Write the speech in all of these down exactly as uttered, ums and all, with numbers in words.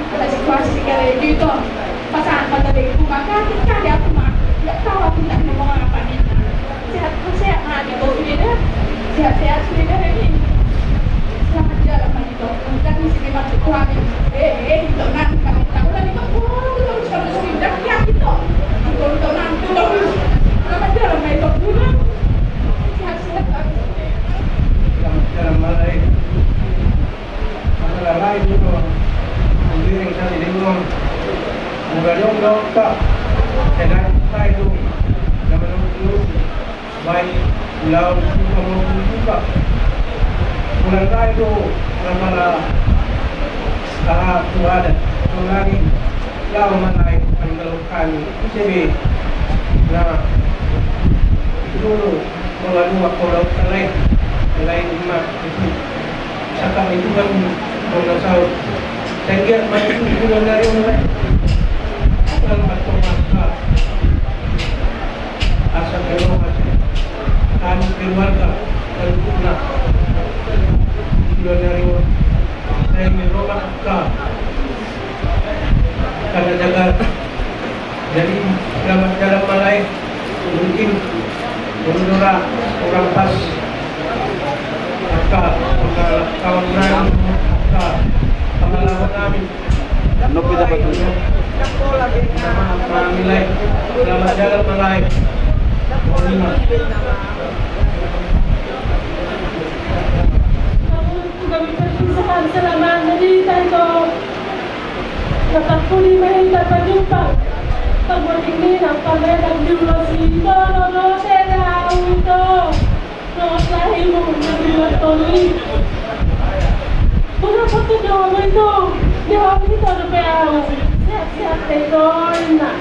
Ala situasi di gareja itu, pasangan mata dari rumah kan, kan dia aku mah, nggak tahu aku tak ngomong apa nih. Sehat, sehat, nah, gitu, sudah dah. Sehat-sehat, sudah dah, ini. Selamat jalan, Pak, gitu. Udah, di sini masuk ke kami. Eh, eh, gitu, nah, kami tahu lah, gitu. Oh, gitu, harus kamu sudah, ya, gitu. Gitu, gitu, nah, gitu, terus. Selamat jalan, Pak, gitu. Udah. Sehat-sehat, Pak. Selamat jalan, Pak. Masalah lain itu, menggiring tadi di rumah. Mudah jong gak otak. Saya naik otak itu. Zaman dulu, baik, laut, suka, mau buka. Bulan lain itu, masalah, salah, itu ada. Itu lagi, laut mana itu, paling kalau kami, I C B. Nah, itu dulu. Molo dua, molo lain, lain ma, itu. Saka itu kan, molo saut. Sehingga maju, mula dari mulai. Dalam atau masa. Asa keluar, asa. Kami keluarga, dan pula. Mula dari mulai. Saya di rumah, Kak. Karena jaga. Jadi, selamat jalan, Malai. Mungkin, menurut orang pas, angka, angka kawan nami, angka pengalaman nami. Nopi dapat. Selamat, Malai. Selamat jalan, Malai. Mohon maaf. Kami perpisahan selama menderita itu. Tetap pulih menderita berjumpa. Kamu ini nampak merah di ulos itu, no, no, tidak tahu itu. No, selain mengunjungi waktu ini. Kenapa tuh nyawa itu? Nyawa itu ada P A U. Sehat-sehat itu, enak.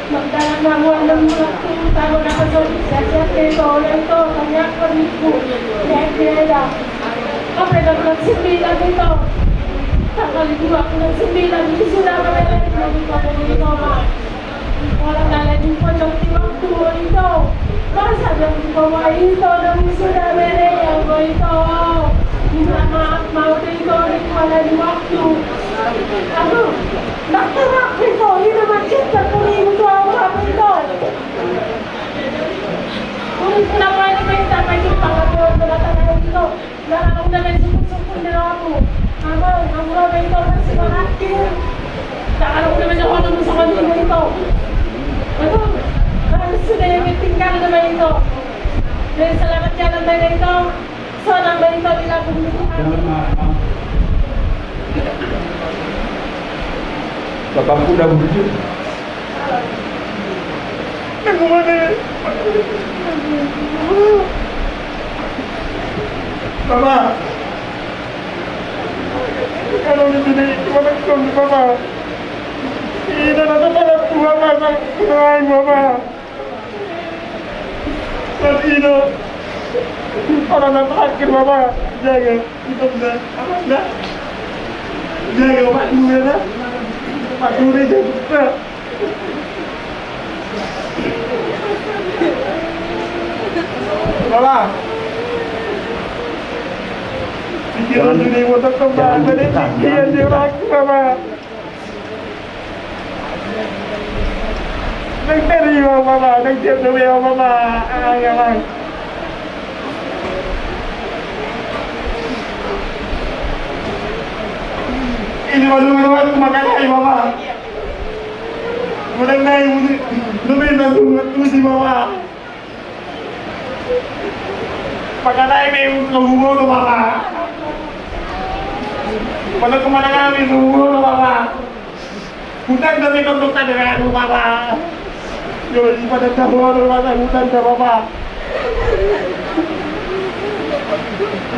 Magdala na huanon mulak tu taon na pasogit, sehat-sehat do ito, olo ito, tangiang hami tu. Diaek diaek da. Hape na bulan sembilan ito. Tanggal dua bulan sembilan, wisuda ma bereng, ito, ito ma. Olo, na lae, di pojok di waktu ito. Masa do di bawah ito na wisuda bereng, ito. Minta maaf ma au do ito, di kuala di waktu. Aduh. Ndang tara ito, ina ma cinta puri mutu au hape ito. Puri puna pai ni pai tapa itu pangatuan penata ito. Ndang adong na main sukun-sukun di rohamu. Amang, amang ito masih marakin. Ndang adong na main johono musuh kami ito. Aduh, harus sudah yang tinggal nama ito. Dan selamat jalan nama ito. Sonang ma ito di lambung ni Tuhan. Bapakku udah bujur. Bapak. Kalau di sini cuma nonton, Bapak. Ini nonton pada tua, Bapak. Bapak. Tapi itu orang yang terakhir, Bapak, jaga. Itu benar. Apa benar? Jaga obatmu ya, Nak. Obatmu udah jaga. Bapa. Pikiran dunia motor kembang, jangan jadi ditekan, pikiran jangan dia ditekan. Laku, Bapa. Nang teri, Bapa, nang tiap dua, Bapa. Ah, ya, Bang. Ini baru lewat makan air, Bapa. Mulai naik, mulai, mulai naik, mulai, Bapa. Pakanai be, huboto, Bapa. Mana kemana kami, huboto, Bapa. Hutanda be, kondok tanda, Bapa. Yo, di pada tahu, Bapa, hutanda, Bapa.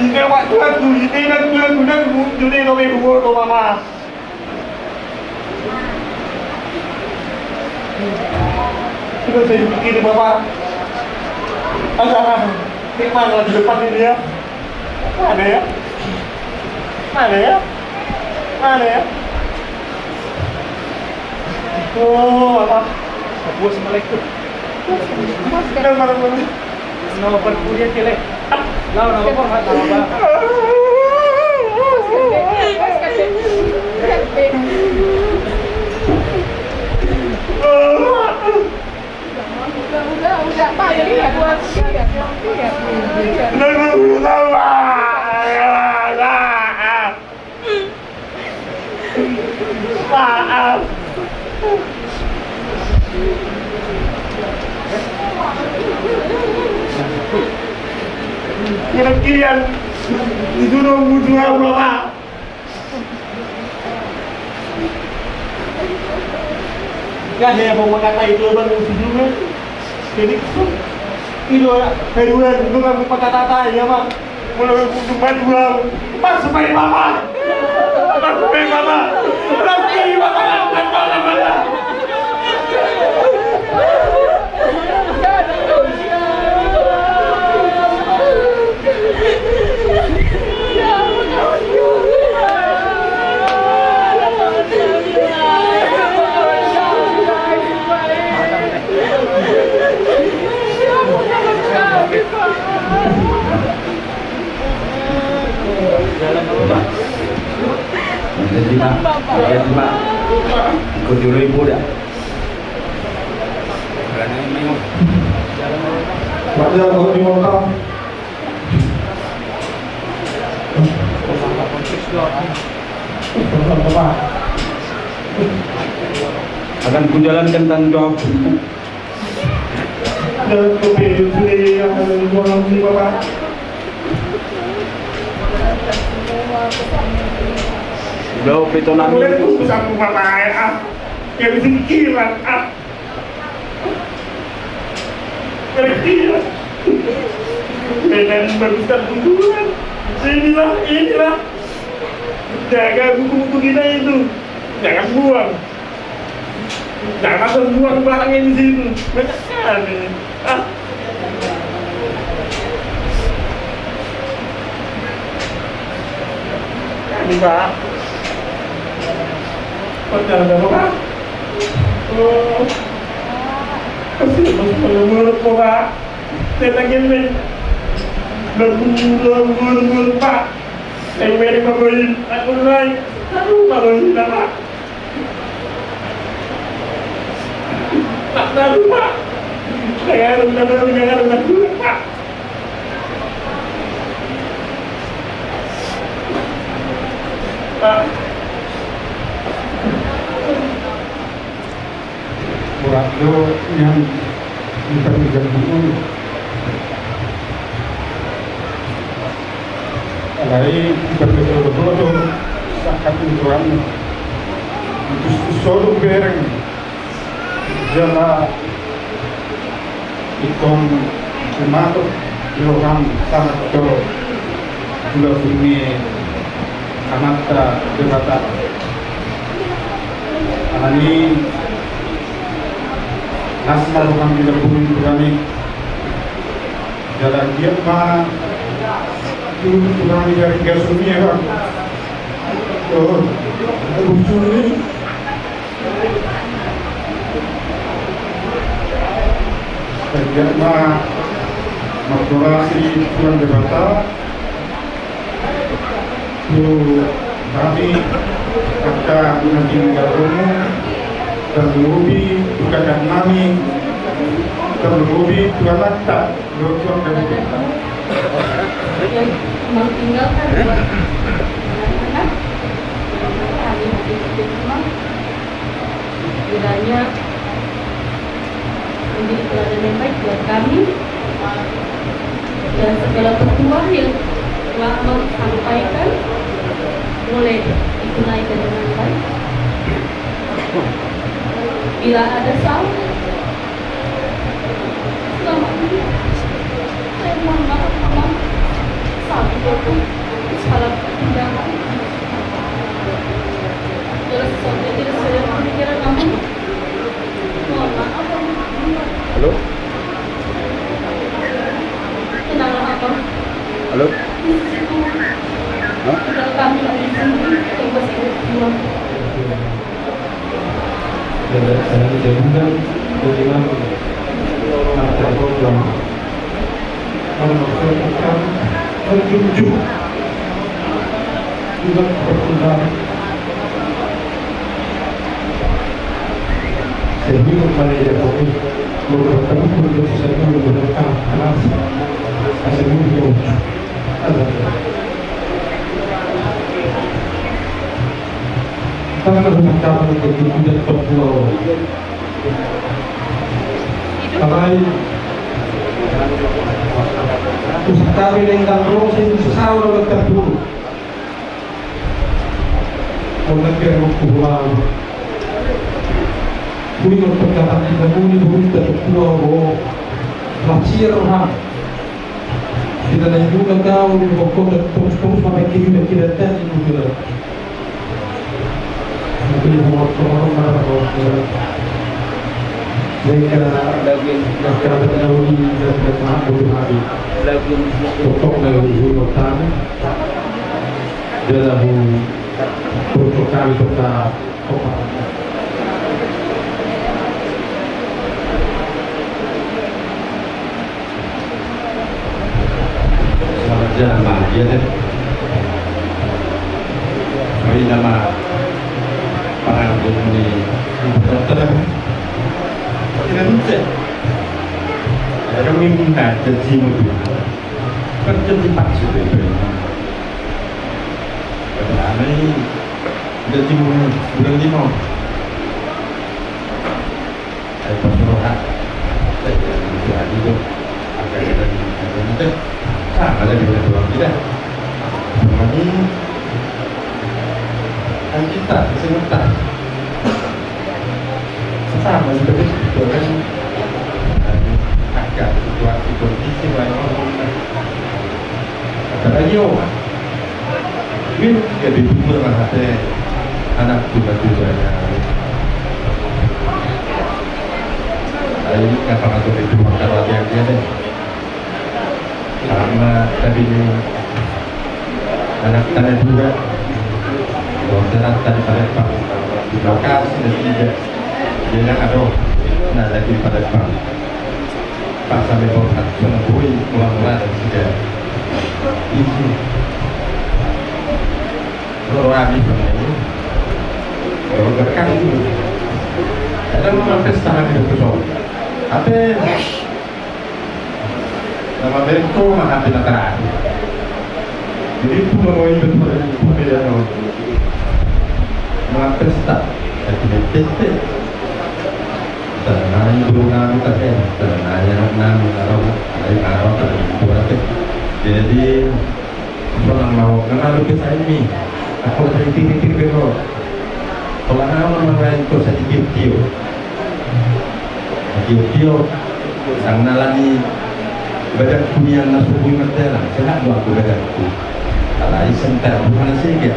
Ine waktu aku, ine dan tuan, tuan, tuan, tuan, huboto, Bapa. Sudah saya pikir, Bapa. Ada, mana di depan ini ya? Mana ya? Mana ya? Mana ya? Oh, Bapa. Assalamualaikum. Assalamualaikum. Nama berkuliah, Cile. Lau, nama apa? Nama apa? Udah, udah, udah, Pak, lihat, Pak, lihat, Pak, lihat. Maaf. Kira-kira disuruh butuh apa, Pak? Gahe, mau mangkatai itu, Bang, musuh juga. Jadi, itu, heruan, lu kan mangkatai, ya, Bang. Mulai butuh bantuan. Pas, supaya Bapak. Pas, supaya Bapak. Pas, supaya Bapak. Jadi, Pak, jadi, Pak, ikut dulu Ibu dah. Pak, jangan bawa di motor. Akan kujalankan tanggung jawab. Dan kepilih sudah yang ada di ruangan ini, Bapak. Udah, Pito, nami. Mulai tuh, Bapak, ah. Yang bikin kilat, ah. Pergi. Dengan baguskan kuburan. Inilah, inilah. Jaga buku-buku kita itu. Jangan buang. Jangan asal buang barangnya di situ. Banyak sekali. Ah. Ini, Pak. Perjalanan, Pak. Oh. Pasti, pasti, menurut, Pak. Saya tak gini. Lagu, lagu, lagu, Pak. Saya beri, Pak, beri. Aku naik. Aduh, Pak, beri, Pak. Pak, aduh, Pak. Saya aduh, aduh, aduh, aduh, aduh, Pak. Pak. Borat do nian di partingkian buku. Alai di partingkian buku do sangkap ukuran. Terus sodung bereng. Jala ingkon tumatok di roham sahat tu hulahula ni Amanta Debata. Alani las ma roham di lambungmi, Tuhan i. Jala anggiat ma tu Tuhan i garing gasum i, Bang. Oh. Bujuni. Bagian ma mengorasi Tuhan Debata. Tu hami angka na tininggalhonmu, tarlumobi tu kakak nami, tarlumobi tu anakta, dohot tu angka na tininggal. Yang meninggalkan buat anak-anak, kami hadir di rumah. Kiranya menjadi teladan yang baik buat kami dan segala petuah yang telah Abang sampaikan boleh ditunaikan dengan baik. Bila ada salah selama ini, saya mohon maaf, Abang. Salah itu salah tindakan. Segala sesuatu yang tidak sesuai dengan pikiran Abang. Halo? Halo? Hah? Juga perkembangan. Saya bingung mana dia kopi. Menurut kami, menurut saya, menurut kami, keras. Saya bingung dia lucu. Ada. Karena menurut kami, itu tidak perlu. Alai, usaha kami nenggang roseng sisau lo terpuru. Kau nak kira mau pulang. Kuli mau perkataan kita kuli berunta ketua ro. Lacir ha. Kita naik guna kau di pokok terus-terus sampai kiri dan kiri dan itu kira. Selamat jalan, Bang. Iya, deh. Baik, nama panganggung ni dokter. Tidak bisa. Ada minta jadi mutu. Kan jadi paksa, deh. Kata aneh, jadi mutu. Bulan lima. Ai pas roha. Jadi do. Angka kita di, kita di, sama ada dengan orang kita. Sama ni. Kan kita, singkat. Sama juga di situ kan. Angka situasi kondisi baru. Kata lagi, oh. Win, jadi dua lah, ate. Anak juga, juga, ya. Ayo, kata-kata itu, maka latihan dia deh. Sama, tapi ini anak tadi juga. Dokter tadi pada Pak. Di lokasi dan tidak. Dia yang ada. Nah, lagi pada Pak. Pas sampe bongkar, songon boi mula-mula dan sudah isi. Loro abis songon i. Loro berkah itu. Ada lu mampir setengah di buku soal. Hape nama bento mah hape na terakhir. Jadi itu mau itu pembedaan. Mampir setengah. Saya tidak tete. Tanai bro nami, tanai anak nami, tanai anak nami. Jadi sonang mau kenal ke saya ini. Aku saya titip ke lo. Kalau nama orang lain kau saya titip tio. Titip tio. Sang nalani badan kuningan na subui martela. Sehat buat badanku. Kalau isen tak bukan sih dia.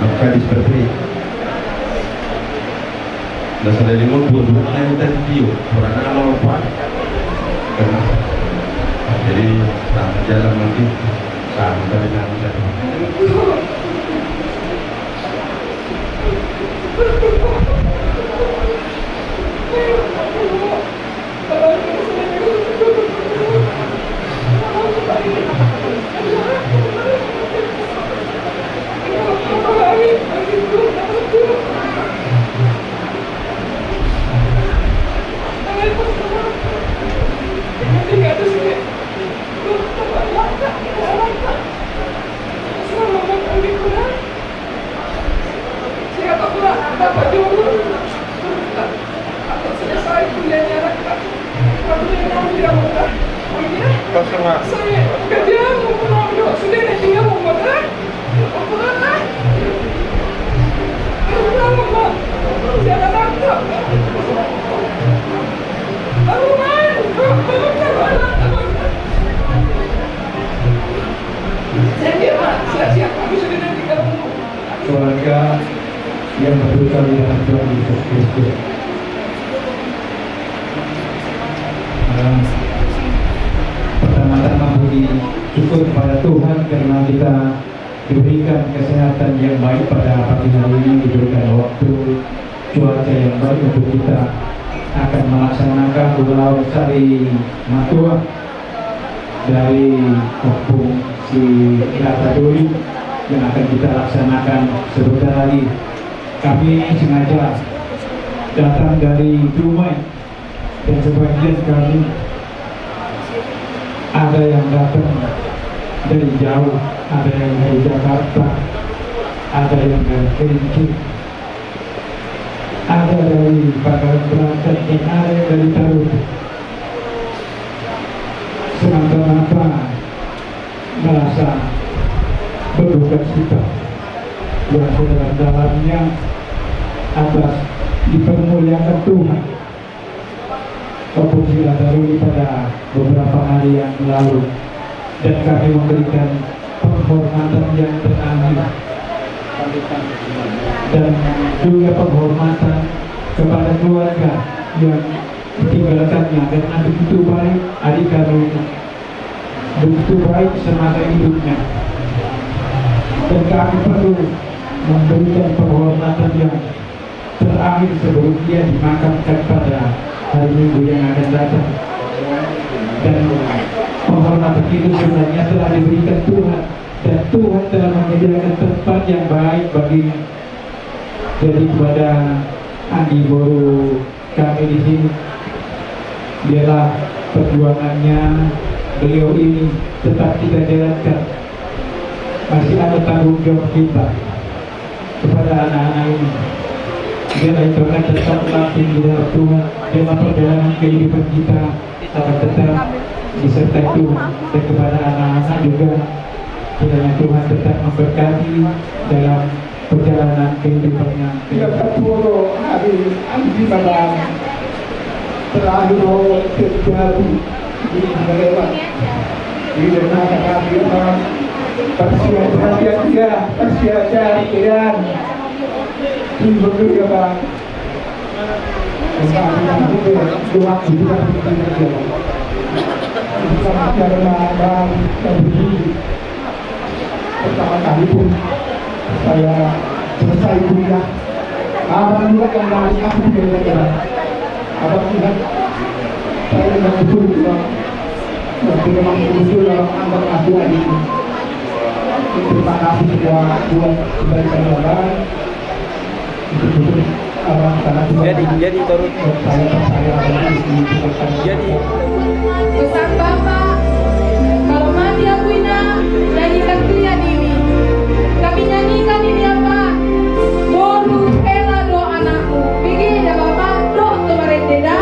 Maka di seperti Na saleleng on dua bulan na hita di tio, orang na mau apa? Jadi sama jalan lagi, sama tadi nanti. Keluarga yang berdosa di dalam Tuhan Yesus Kristus. Nah, pertama-tama puji syukur kepada Tuhan karena kita diberikan kesehatan yang baik pada pagi hari ini, diberikan waktu, cuaca yang baik untuk kita akan melaksanakan ulaon sari matua dari Kampung Siratadoli yang akan kita laksanakan sebentar lagi. Kami sengaja datang dari Dumai dan sebagian kami ada yang datang dari jauh, ada yang dari Jakarta, ada yang dari Kerinci, ada dari Pangkalan Beratan, dan ada yang dari Tarutung. Semata-mata merasa berduka cita yang sedalam-dalamnya atas dipermuliakan Tuhan Kampung Siratadoli pada beberapa hari yang lalu, dan kami memberikan penghormatan yang terakhir dan juga penghormatan kepada keluarga yang ditinggalkannya, karena begitu baik adik kandungnya, begitu baik semasa hidupnya. Dan kami perlu memberikan penghormatan yang terakhir sebelum dia dimakamkan pada hari Minggu yang akan datang. Dan penghormatan itu sebenarnya telah diberikan Tuhan, dan Tuhan telah menyediakan tempat yang baik baginya. Jadi kepada Andi boru kami di sini, biarlah perjuangannya beliau ini tetap kita jalankan. Masih ada tanggung jawab kita kepada anak-anak ini. Biarlah itu akan tetap latih di dalam Tuhan, biarlah perjalanan kehidupan kita akan tetap disertai Tuhan, dan kepada anak-anak juga, kiranya Tuhan tetap memberkati dalam perjalanan kehidupannya. Ia kapuro hari Andi Madan terakhir terjadi di Pangalewan. Di mana kami persiapan dia, persiapan dia. Di betul ya, Bang. Pertama kali pun saya selesai kuliah. Abang juga yang dari aku di daerah. Abang ingat, saya ingat betul, Bang. Waktu memang betul dalam anggap aku hari ini. Terima kasih semua buat kebaikan Abang. Jadi, jadi, Torut. Jadi. Pesan Bapa, kalau mati aku ina, nyanyikan tu ia dini. Kami nyanyikan ini apa? Boru hela do anakmu. Pigi da Bapa, dohot tu marende da.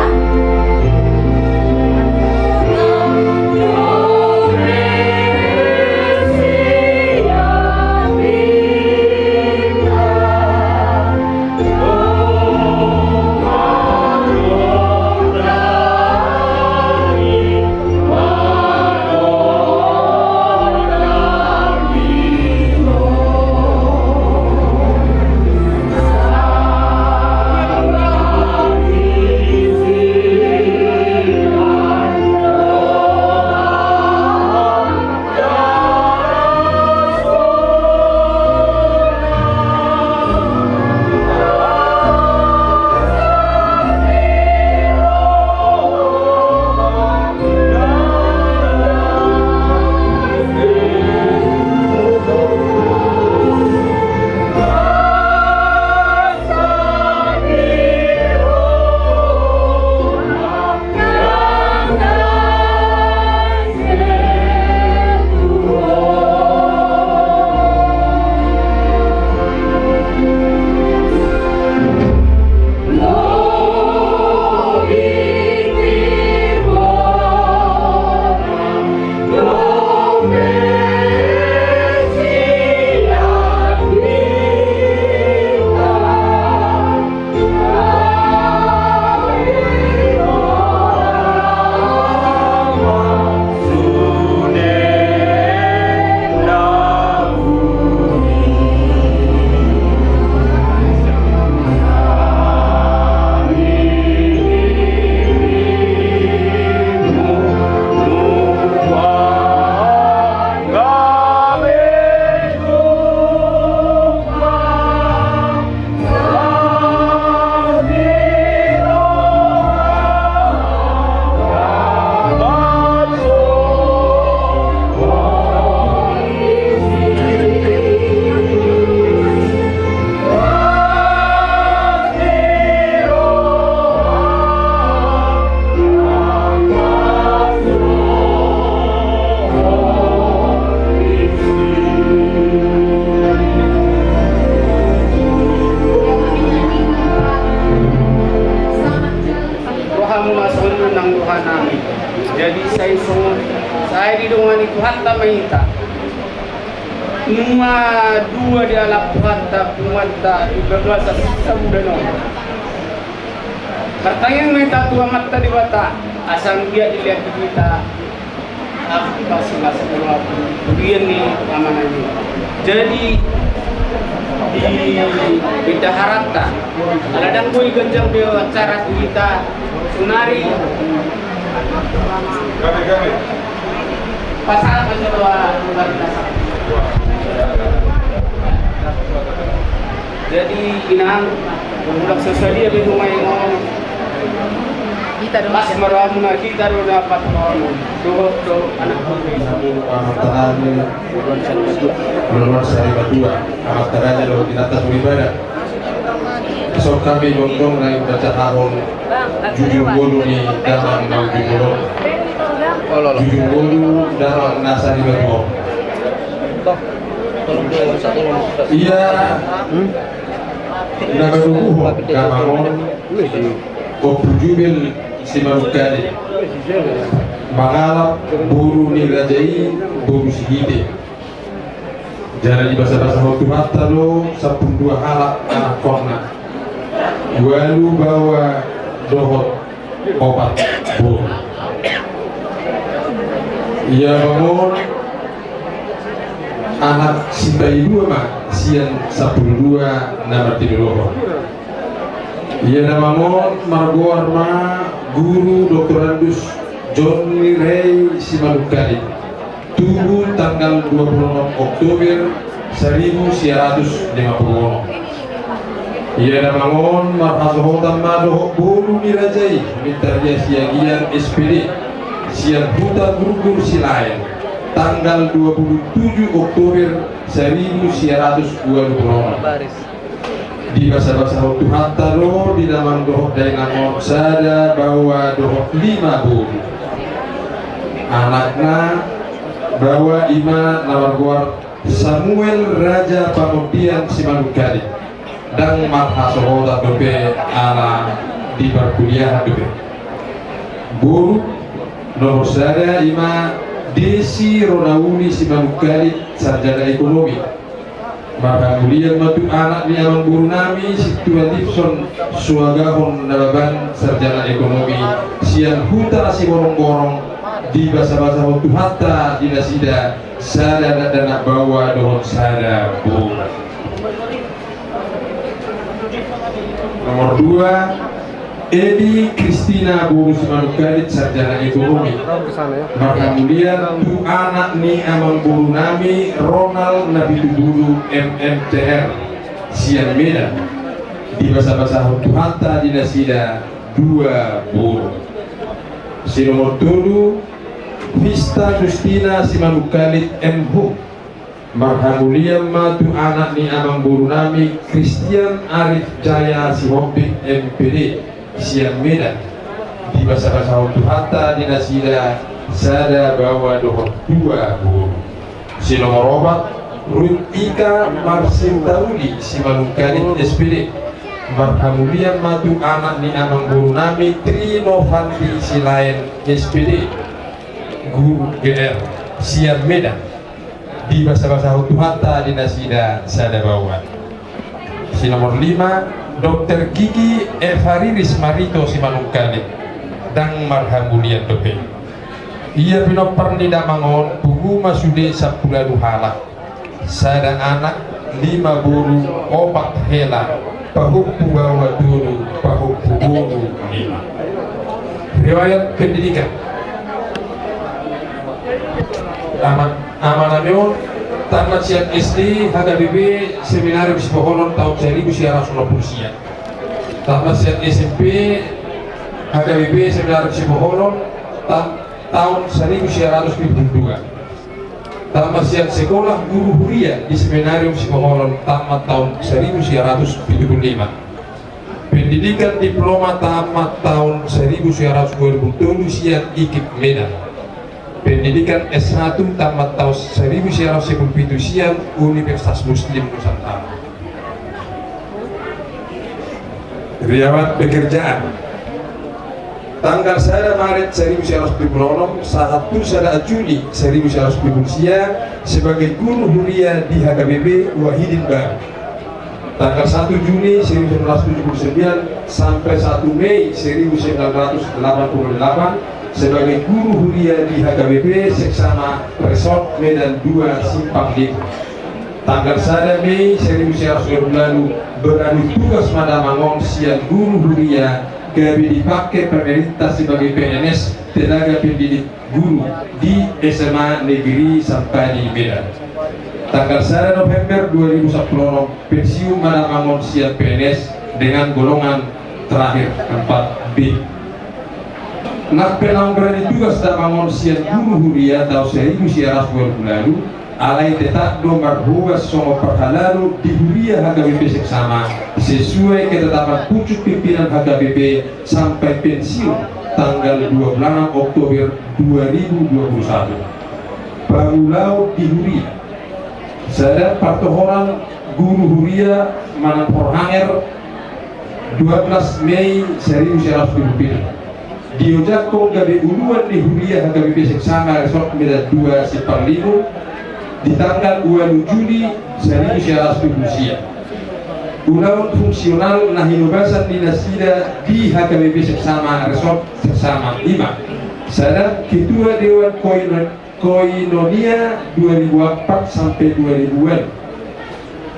Jadi sai songon, sai didongani Tuhanta ma hita. Nunga dua dialap Tuhanta punguanta di bagasan sabulan on. Martangiang ma hita tu Amanta Debata, asa anggiat dilehon hita. Aku pasti masa dua, bagian ni amanah ini. Jadi di bendahara ta, ala ndang boi ganjang be acara tu hita saonari. Pasahat ma jolo. Jadi inang, mulak so sadia be nunga ingon. Pas ma rohamuna, hita do na patron. Dohot do anak. Amanta nami, Raja Sarimatua, Amanta Raja dohot inanta soripada. Songon hami gondang na hubaca hahon jujur ngolu ni damang na ujung ngolu. Jujur ngolu damang na sarimatua. Ia na manubuhon damang on, Ompu Jubel Simanungkalit, mangalap boru ni raja i, boru Sihite. Jala dibasabasahon Tuhanta do sampulu dua halak anakkonna, ualu baoa dohot opat boru. Ia mangon anak sipaidua ma sian sampulu dua na martinodohon. Ia na mangon margoar ma Guru Doktorandus Jonni Rey Simanungkalit, tubu tanggal dua puluh enam Oktober saribu sia ratus lima puluh enam. Ia na mangon marhasohotan ma dohot boru ni raja i, Mintaria Siagian S P D, sian Huta Gurgur Silaen, tanggal dua puluh tujuh Oktober saribu sia ratus dua puluh enam. Dibasabasahon Tuhanta do di damang dohot dainang on sada baoa dohot lima boru. Anakna baoa i ma na margoar Samuel Raja Pangondian Simanungkalit, ndang marhasohotan dope ala di parkuliahan dope. Boru nomor sada i ma Desi Ronauli Simanungkalit, sarjana ekonomi. Marhamulian ma tu anak ni amangboru nami Sintua Lipson Suagahon Nababan, sarjana ekonomi, sian Huta Siborongborong, dibasabasahon Tuhanta di nasida sada dakdanak baoa dohot sada boru. Nomor dua, Edi Kristina boru Simanungkalit, sarjana ekonomi. Marhamulian tu anak ni amangboru nami Ronald Napitupulu, M M T R, sian Medan. Dibasabasahon Tuhanta di nasida dua boru. Si nomor tolu, Vista Justina Simanungkalit, M Hum. Marhamulian ma tu anak ni amangboru nami Christian Arif Jaya Sihombing, M P D, sian Medan. Dibasabasahon Tuhanta di nasida sada baoa dohot dua boru. Si nomor opat, Rut Ika Marsintauli Simanungkalit, S P D. Marhamulian ma tu anak ni amangboru nami Tri Novanti Silaen, S P D, guru G R, sian Medan. Dibasabasahon Tuhanta di nasida sada baoa. Si nomor lima, Dokter Gigi Eva Riris Marito Simanungkalit, ndang marhamulian dope. Ia pinompar ni damang on pungu ma sude sampulu ualu halak, sada anak, lima boru, opat hela, pahompu baoa tolu, pahompu boru lima. Riwayat pendidikan. Ama, ama nami on tamat sian S D H K B P Seminarium Sipoholon taon saribu sia ratus onom pulu sia. Tamat sian S M P H K B P Seminarium Sipoholon ta-, taon saribu sia ratus pitu pulu dua. Tamat sian sekolah guru huria di Seminarium Sipoholon tamat taon saribu sia ratus pitu pulu lima. Pendidikan diploma tamat taon saribu sia ratus dua pulu tolu sian IKIP Medan. Pendidikan S satu tamat taon saribu sia ratus sia pulu pitu sian Universitas Muslim Nusantara. Riwayat pekerjaan. Tanggal sada Maret seribu sembilan ratus tujuh puluh enam sahat tu sada Juni seribu sembilan ratus tujuh puluh sia sebagai guru huria di H K B P Wahidin Baru. Tanggal satu Juni seribu sembilan ratus tujuh puluh sembilan sampai satu Mei seribu sembilan ratus delapan puluh delapan sebagai guru huria di H K B P Seksama Resort Medan dua Simpang Lima. Tanggal sada Mei seribu sembilan ratus dua puluh lalu beradu tugas ma damang on sian guru huria gabe dipake pemerintah sebagai P N S, tenaga pendidik guru di S M A Negeri Sampani Medan. Tanggal sada November dua ribu sapuluh onom pensiun ma damang on sian P N S dengan golongan terakhir empat B. Nang pe naung beradu tugas damang on sian guru huria taon seribu sembilan ratus dua puluh lalu, alai tetap do marhobas songon parhalado di huria H K B P Seksama sesuai ketetapan pucuk pimpinan H K B P sampai pensiun tanggal dua puluh enam Oktober dua ribu dua puluh satu. Pangulaon di huria. Sada partohonan guru huria manang porhanger dua belas Mei seribu sembilan ratus tujuh puluh pitu. Diojakhon gabe uluan ni huria H K B P Seksama Resort Medan dua Simpang Lima di tanggal ualu Juni seribu sembilan ratus tujuh puluh sia. Ulaon fungsional na hinobasan ni nasida di H K B P Seksama Resort Seksama i ma. Sada, ketua dewan koino-, koinonia dua ribu empat sampai dua ribu ualu.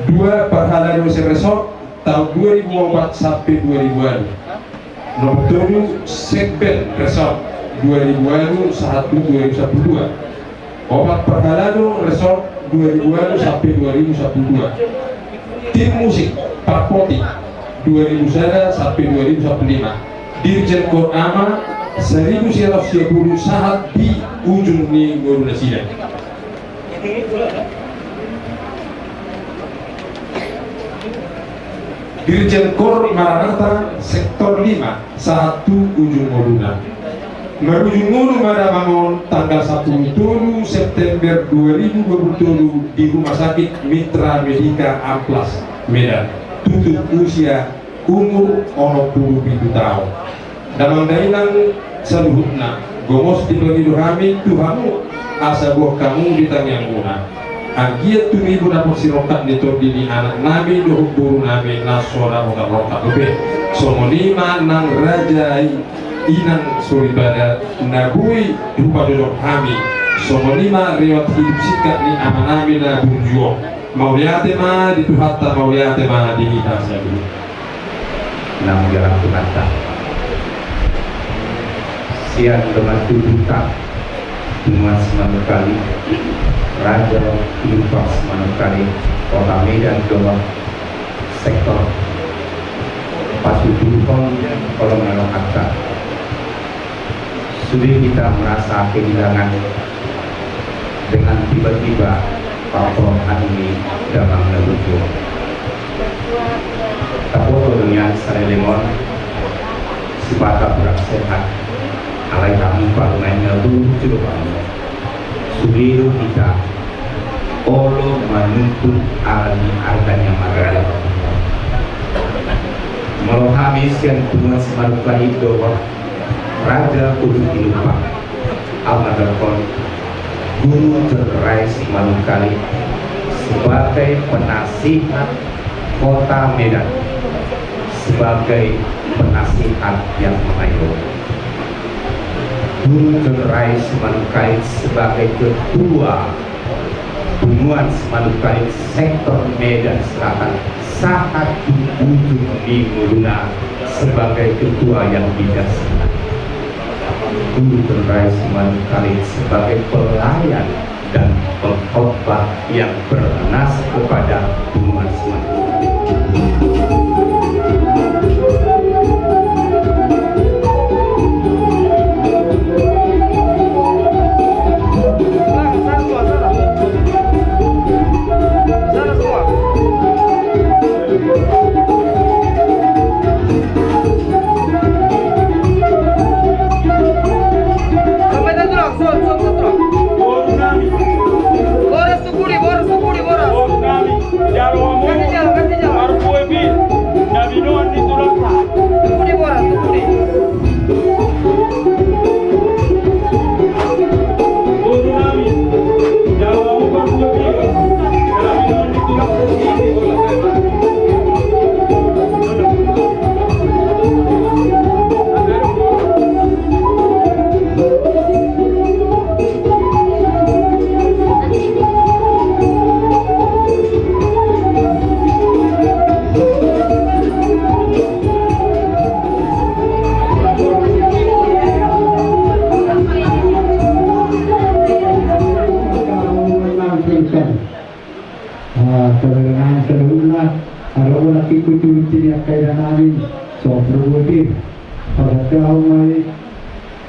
Dua, parhalado seresort taon dua ribu opat sampai dua ribu ualu. Nomor tolu, sekben resort dua ribu ualu sahat tu dua ribu sapuluh dua. Opat, parhalado resort dua ribu ualu sampai dua ribu sapuluh dua. Tim musik Parpoti dua ribu sada sampai dua ribu sapuluh lima. Dirjen Kor ama seribu sembilan ratus sia puluh sahat di ujung ni ngolu nasida. Dirjen Kor Maranatha sektor lima sahat tu ujung ngoluna. Marujung ngolu ma damang on tanggal sapuluh tolu September dua ribu dua puluh tolu di Rumah Sakit Mitra Medica Amplas, Medan. Tutup usia umur onom puluh pitu taon. Damang dainang saluhutna, gomos dipangido hami tu hamu asa boan hamu di tangiangmuna. Anggiat tumibu dapot sirongkap ni tondi ni anaknami dohot borunami na so ra rongkap-rongkap dope. Songon i ma nang raja i, inang soripada na boi hupajojok hami. Songon i ma rewot hidup singkat ni amanami na burju on. Mauliate ma di Tuhanta, mauliate ma di hita saluhut. Naung dialap Tuhanta. Sian dongan tubuta, Punguan Simanungkalit, Raja Pilumpang Simanungkalit, Kota Medan dohot sektor, patuduhon holong ni rohanta. Sude hita merasa kehilangan dengan tiba-tiba pahoran ni damang na burju on. Taboto do nian saleleng on, Debata pura sehat, alai hamu parumaen na burju do hamu. Sude do hita olo manuntut ala ni arga ni amanta. Molo hami sian Punguan Simanungkalit dohot Raja Putu Pilumpang, au mandokkon Guru John Rais Simanungkalit sebagai penasihat Kota Medan, sebagai penasihat yang mengayomi. Guru John Rais Simanungkalit sebagai ketua Punguan Simanungkalit sektor Medan Selatan sahat tu ujung ni ngoluna sebagai ketua yang bijaksana. Guru John Rais Simanungkalit sebagai pelayan dan pengkhotbah yang bernas kepada Punguan Simanungkalit. Sampai satu, Bro. Sun, sun, sun, Bro. Boru nami. Boras tu pudi, boras tu pudi, boras. Boru nami. Jalo, Bro. Ganti jalo, ganti jalo. Tutu di angka ina nami, so perbuti, pasanggahon ma i,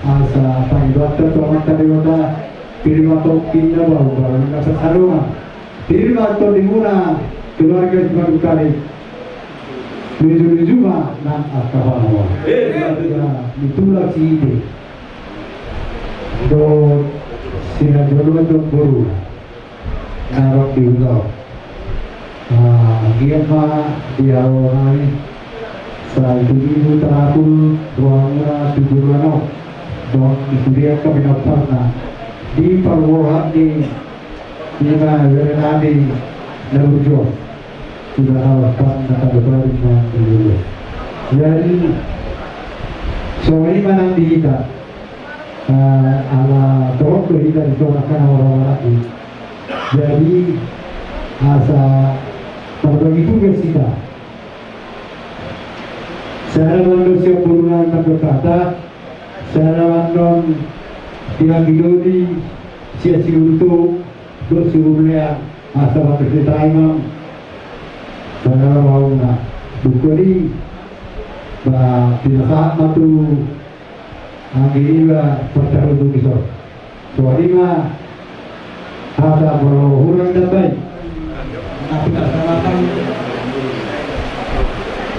asa pangidoanta tu Amanta Debata, pir ma tongkin na baru, baru na sasalunga. Pir ma tondimuna, keluarga Simanungkalit. Luju-luju ma nang angka pangomoan. Eh, betul. Ya, itulah si ide. Dohot si najolo dohot boru. Narok di huta. Ah, anggiat ma di hamu nai. Sai tutu tarapul rohamuna tu joloan on. Dohot di sude angka pinomparna. Di parboruon ni Ima bere nami na burju. Iba na lapan na tanda baru na dulu. Jadi, songon i ma nang di hita. Eh, ala torop do hita di tongah kana wara-wara i. Jadi, asa parbagi tugas hita. Sada mandok sian boru nami mandok hata, sada mandok sian Gidoli, sian Siuto, dohot si Urlea, asa batu si Taimang. Sada launa. Dukun i, ba, pinasahat ma tu anggi iba partarutung i so. Songon i ma hata molo hurang dabai. Tapi tak sama kan.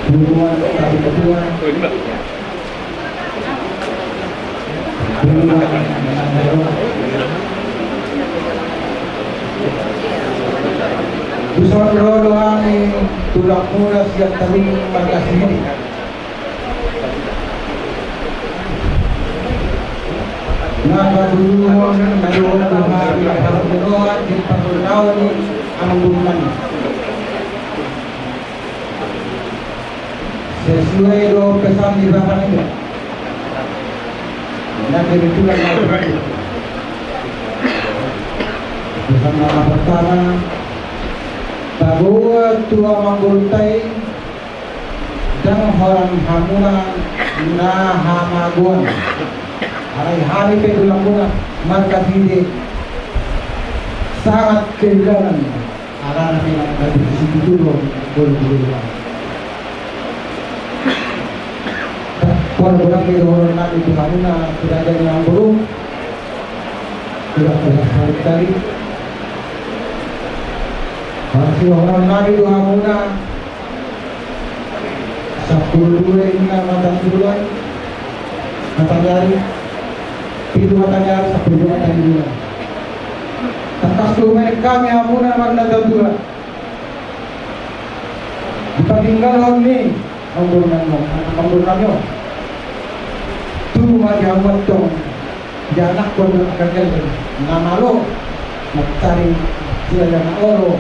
Hubungan tapi ketua. Buson ro do hami tulang muna sian Tarung marga Sihiri. Na paduduhon na dohot do hami hamu dohot di pangulaon ni amang boru nami. Sesuai do pesan di bapa nami. Na kebetulan na pesan nama pertama, paboa tu amang boru tai, dang holan hamuna na hamagoan. Alai hami pe tulang muna marga Sihiri sangat kehilangan. Alana memang bagi di situ dulu, boleh dulu. Kalau orang di luar nanti di mana, tidak ada yang buruk. Tidak ada sekali tadi. Masih orang nanti di mana, sampulu dua i na mata bulan, mataniari, pitu mataniari, sampulu dua mataniari. Tangkas tu menek hami hamuna na marga Tanjua. Dipatinggalhon ni amang boru nami on, amang boru nami on. Tu ma di hamu antong. Di anakkon na gagal na malo mancari sila na olo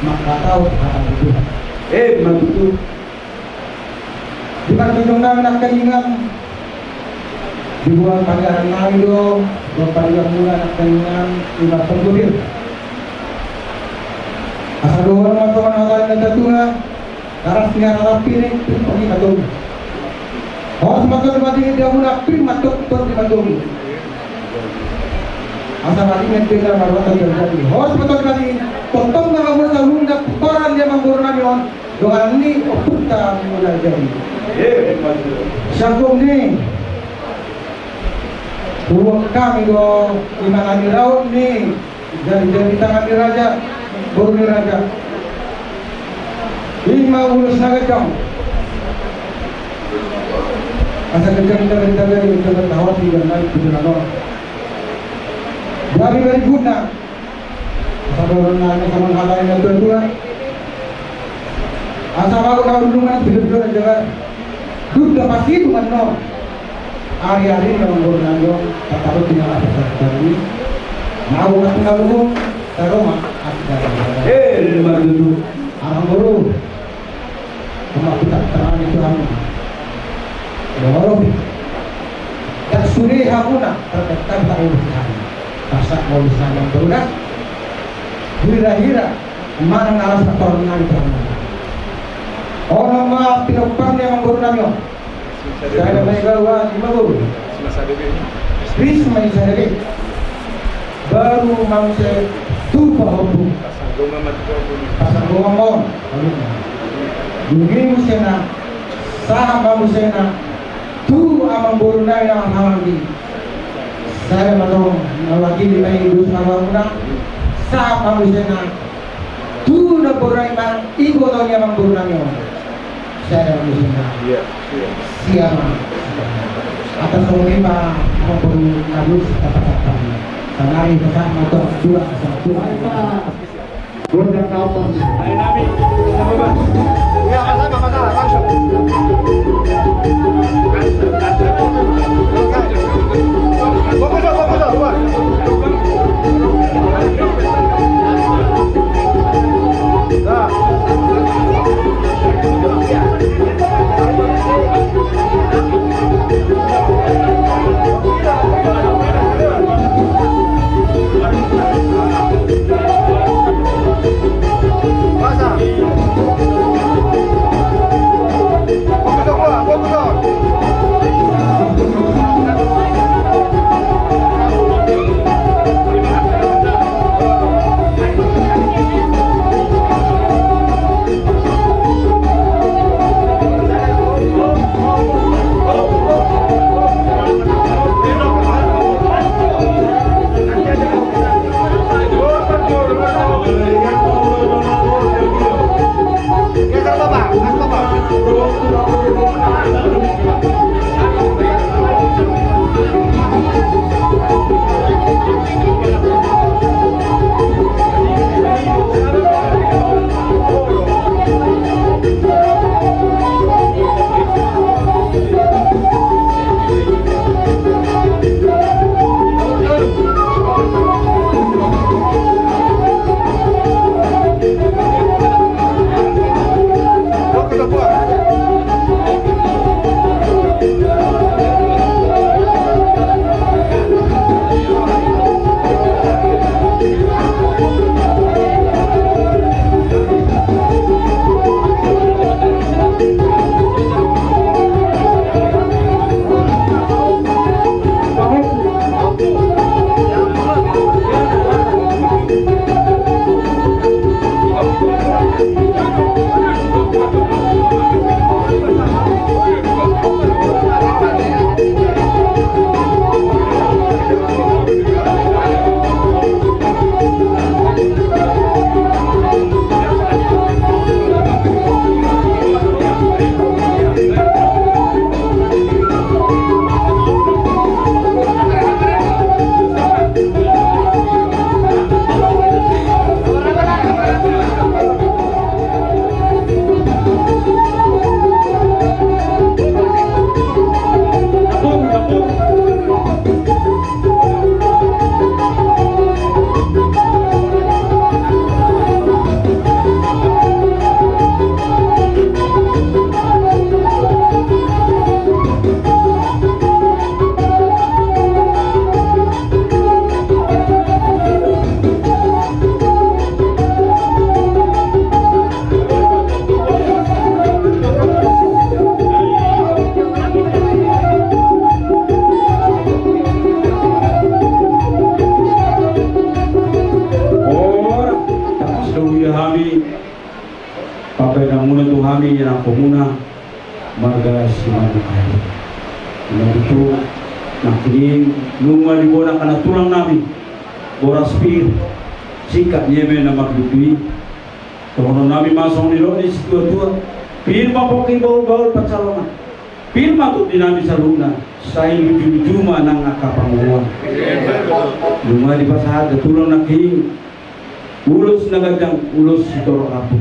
mangkatahon hata ni Tuhan. Eh, ima tutu. Di parjolo nami nangkaningan dibuat pariaran nami do, buat pariaran muna nangkaningan ima penggulir. Asa dohot ma songon hata ni natuatua. Garas ni harapi ni pir ma tongtong di matomu. Hos ma tongtong di matomu, pir ma tongtong di matomu. Asa maringan pe na marwata jadi. Hos ma tongtong di matomu. Tongtong ma hamu saluhutna paran dia manggor nami on. Dongan ni ompunta muna jadi. Siangkung ni. Uang kami do ima nami raut ni. Jadi, jadi tangan ni raja, boru ni raja. Ima ulos na gajang. Asa gajang kita dari tadi, kita bertahun di dalam itu dalam. Jadi dari guna. Asa boru na sama hal lain itu dua. Asa mau tahu dulu mana tidak dulu aja kan. Duta pasti itu kan no. Ari-ari na manggor nami on, tataruk tinggal apa saja tadi. Mau aku tahu, taruh mah. Eh, lima tujuh. Amang boru. Cuma kita terang itu anu. Ya, walaupun tak sudah hamuna, terdekat tak urus kami. Pasak mau bisa yang berudah. Hira-hira. Manang na las na torang nami torang nami. Ono ma pinompar ni amang boru nami on. Sada ma i gawa lima boru. Risma i sada be. Baru mangse tupa hopu. Pasang goma ma on. Dungi musena, sahat ma musena tu amangboru nai na marhaha i. Sada ma tong na wakili ma i dos na launa. Sahat ma musena tu namboru nai manang iboto ni amangboru nai on. Sada ma musena. Siap ma. Atas nama amangboru na dos, dapat apa? Sanari pesan motor dua satu. Ora, tapos do ia hami. Pabaen hamuna tu hami, ianakhonmuna marga Simanjuntak. Ima tutu nangkin i nunga diboi angka na tulang nami, boras pir, singkat ni eme na mardutu i. Dohonon nami ma songon nidok ni situatua: Pir ma pongki, bahulbahul pansalongan. Pir ma tondi nami saluhutna, sai lujuluju ma nang angka pangomoan. Nunga dipasahat da tulang nangkin i ulos na ganjang, ulos sitorop rambu.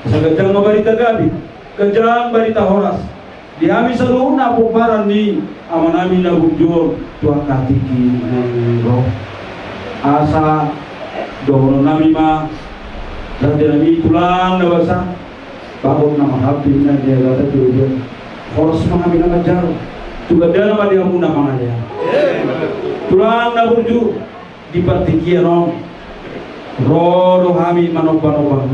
Asa ganjang ma barita gabe, ganjang barita horas di hami saluhutna pomparan ni amanami na burju on tu angka tingki na ro. Asa dohonon nami ma, raja nami, tulang na basa, bagot na marhaping na di agatan tu dia. Horas ma hami na manjalo, tu gandana ma di hamuna mangalean. Tulang na burju, di partingkian on ro do hami manombanomba.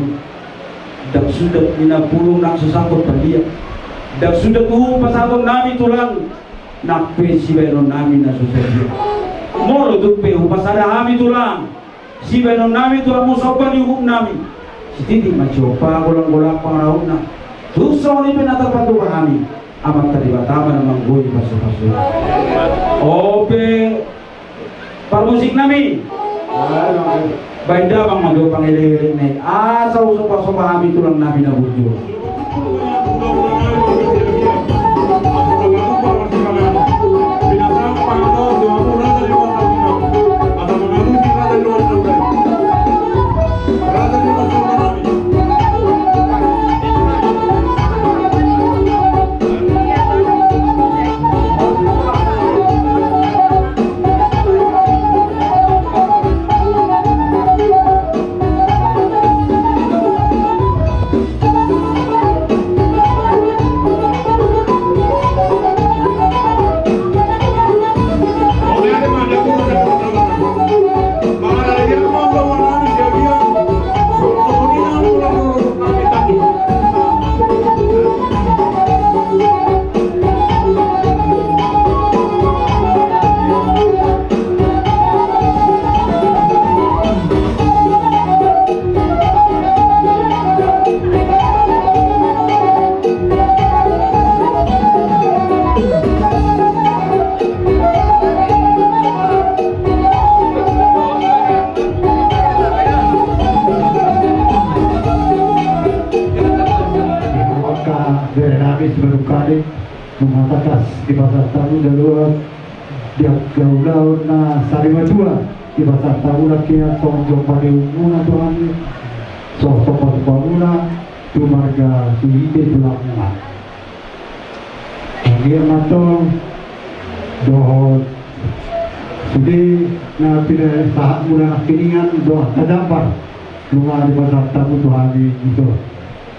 Ndang suda ninna bulung nang so sangkot padia. Ndang suda tuhu pasahaton nami tulang nang pe sibaenon nami na so sadia. Molo tung pe hupasada hami tulang sibaenon nami tu hamu somba ni uhum nami, sititi ma siompa, golanggolang pangarahutna. Tung songon i pe na tarpatupa hami, Amanta Debata ma na manggohi pasupasu. Ope parmusik nami. Baen damang ma jo pangelek-elek nai asa husopa-sopa hami tulang nami na burju. Maka bere nami simanungkaling, nunga tangkas dipasahat hamu daluat di angka ulaon na sari matua, dipasahat hamu nangkin songon jompa ni uhumuna tu hami, songon sombasomba muna tu marga Suhite tulangmuna. Anggiat ma antong dohot sude na pinasahatmuna nangkiningan dohot angka jambar nunga dipasahat hamu tu hami dison.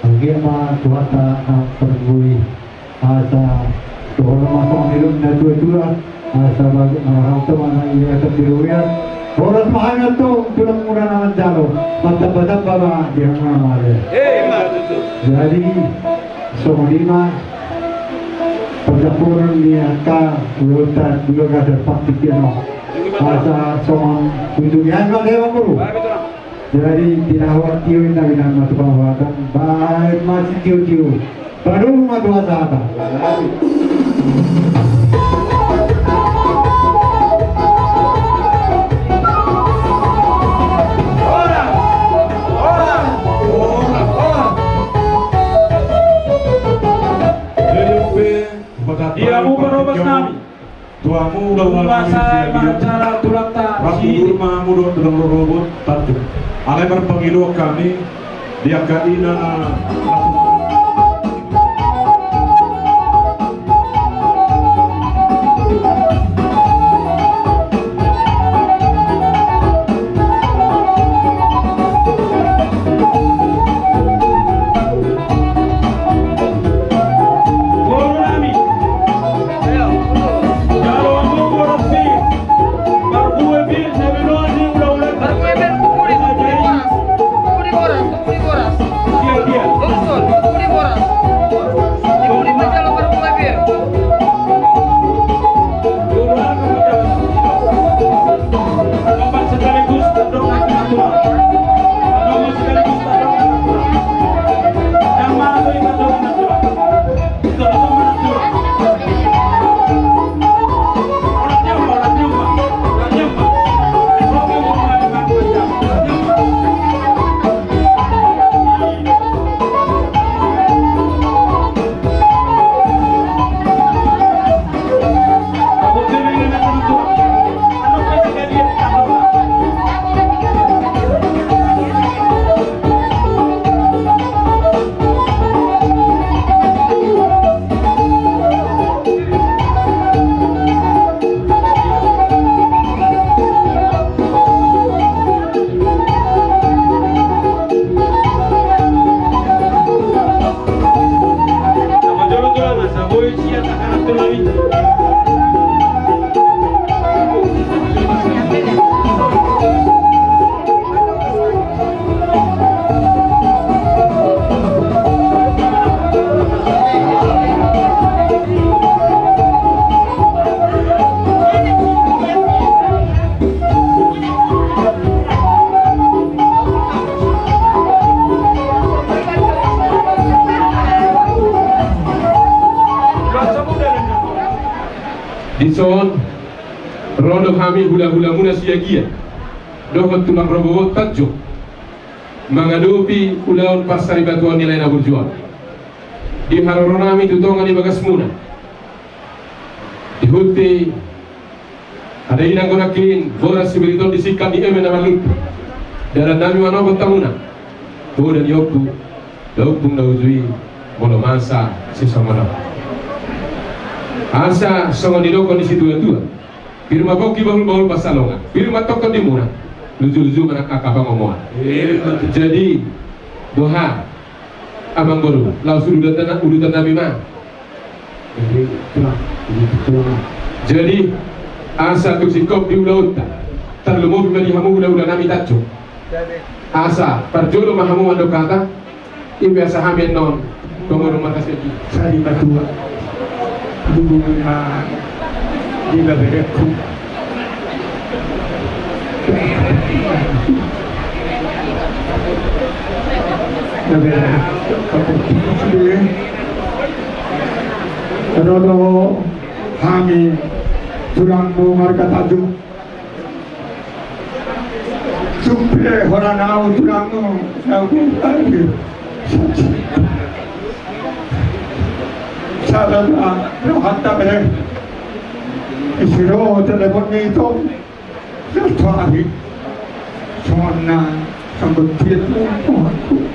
Anggiat ma Tuhanta na manggohi. Asa dohonon ma songon nidok ni natua-tua, asa bagot na marhalto ma na i asa di robean. Horas ma hami antong tulangmuna na manjalo, martamba-tamba ma di hamuna ma ale. Jadi songon i ma parjamboran ni angka ulaonta di bagasan partingkian on. Asa songon ujung i hami ma deba guru. Jadi tinahuan tio inna, inna ma tukang huatan, baen ma sitio-tio. Padomu ma tu hasahatan. Ia mu parobas nami. Tu hamu ulaon nami sian dia. Rap udur ma hamu dohot tulang rorobot Tanjung. Alai marpangidoan hami di angka ina na. Dison ro do hami hulahulamuna Siagian dohot tulang rorobot Tanjung mangadopi ulaon parsaripeon ni lae na burju on. Di haroronami tu tonga ni bagasmuna, di huta Hadainang Godangkin, boras Sibiriton, di singkat ni eme na marlundu, dalan nami manogot hamuna poda ni ompu, da ompung na uju i, molo masa sisongon on. Asa songon nidok ni situatua: Pir ma pongki bahulbahul pansalongan, pir ma tongtong di muna, lujuluju ma nang angka pangomoan. Jadi boha, amangboru, laos udutan, udutannami ma. Jadi asa tung singkop di ulaonta, tarlumobi ma di hamu hulahulanami Tanjung. Asa parjolo ma hamu mandok hata, i pe asa hami annon pangurung markas i. Sari matua. Dulu ma di baberekku. Ro do hami tulangmu marga Tanjung. Tung pe holan ahu tulangmu, ahu sada ma rohanta be. Isi ro telepon ni ito. Satu hari songon na sanggot dia tu